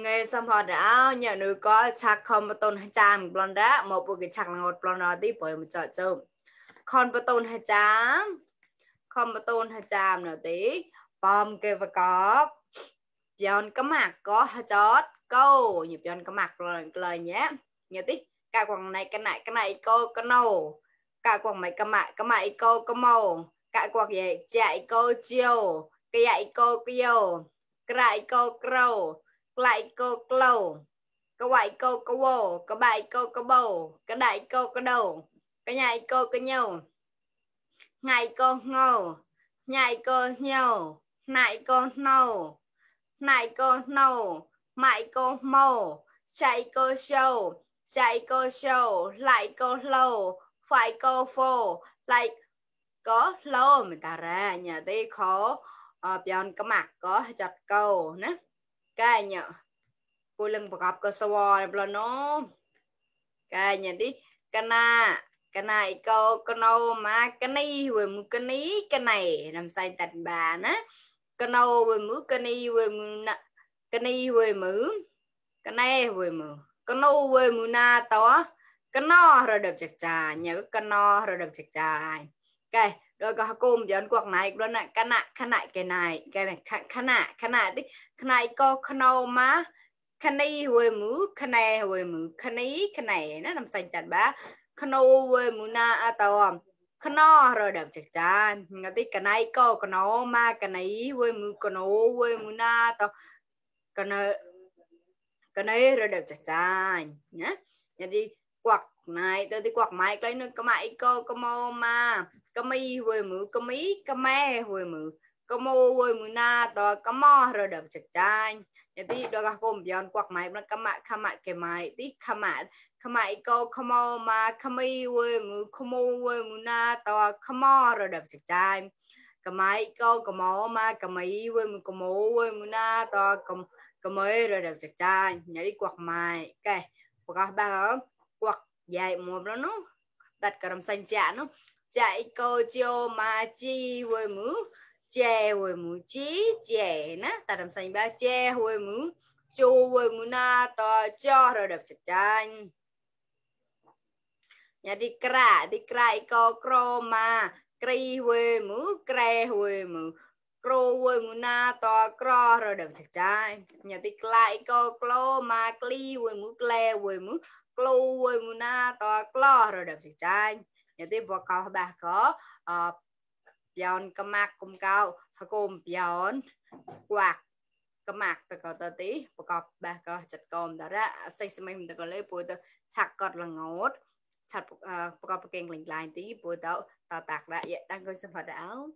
nghe xong họ đã nhờ nữ có chắc không một tôn hai trăm blon đã một bộ cái chắc là một blon đó tí bởi một trò chơi con một tôn hai trăm không một tôn hai trăm nữa tí bom kêu và có John có mặt có chót câu nhịp John có mặt rồi lời nhé nhớ tí cả quần này cái này cô có nâu cả quần mày cái mày cô có màu cả quần vậy chạy cô chiều cái dạy cô kiều cái lại cô crow lại cô clow cái quậy cô có vô cái bài cô có bầu cái đại cô có đầu cái nhảy cô có nhau ngày cô ngô nhảy cô nhau nại cô nâu này cô nâu mại cô màu chạy cô show lại cô lâu phải cô phô lại có lâu mình ta ra nhà tí khó bjorn có mặt có chặt câu nè cái nhở cô lưng bọc gặp cơ sơ blo nó cái nhà đi cái này câu con nâu mà cái này về một cái này làm sai tạch bà nè cái nâu về mứ cái này về mứ cái này về mứ cái này về mứ cái nâu về mứ na to cái no rồi đập chặt chà nhớ cái no rồi đập chặt chà cái rồi có cùng dẫn quạt này luôn nè cái này khả nạ tí cái này có cái nâu má cái này về mứ cái này về mứ cái này nó làm sai tạch bà cái nâu về mứ na to cái nó rồi đập chặt chà ngay tí cái này có cái nó mà cái này với mưa cái nó với mưa na tao cái này rồi đập chặt chà nhá ngay tí quạt này tôi đi quạt máy cái nữa cái máy có mô mà cái mi với mưa cái mí cái me với mưa cái mô với mưa na tao cái mò rồi đập chặt chà jadi doga kom bion quạt máy nó cái máy tí khama ko khamo mà khami we mu khamo we mu na to khamo rồi đập chặt chai khama ko khamo mà khami we mu khamo we mu na to khami rồi đập chặt chai nhảy đi quạt máy cái quạt ba quạt dài một đó nó đặt cả đầm xanh chả nó chạy cô chiêu mà chi we mu chè với mũ chí chè nè ta làm sao ba chè với mũ chu với mũ na to cho rồi đập chặt chanh nhà đi kra có cro mà kri với mũ kre với mũ cro với mũ na to cro rồi đập chặt chanh nhà đi lại có clo mà kli với mũ kle với mũ clo với mũ na to clo rồi đập chặt chanh nhà đi vào câu ba có Bjorn có mặt cùng cao cùng Bjorn quạt có mặt từ cầu tờ tí và cọp ba có chặt còm đó ra xây xem mình từ cầu lấy bùi tờ chặt cọt là ngốt chặt cọp kênh lành lành tí bùi tờ tạc ra vậy đang coi xem phật áo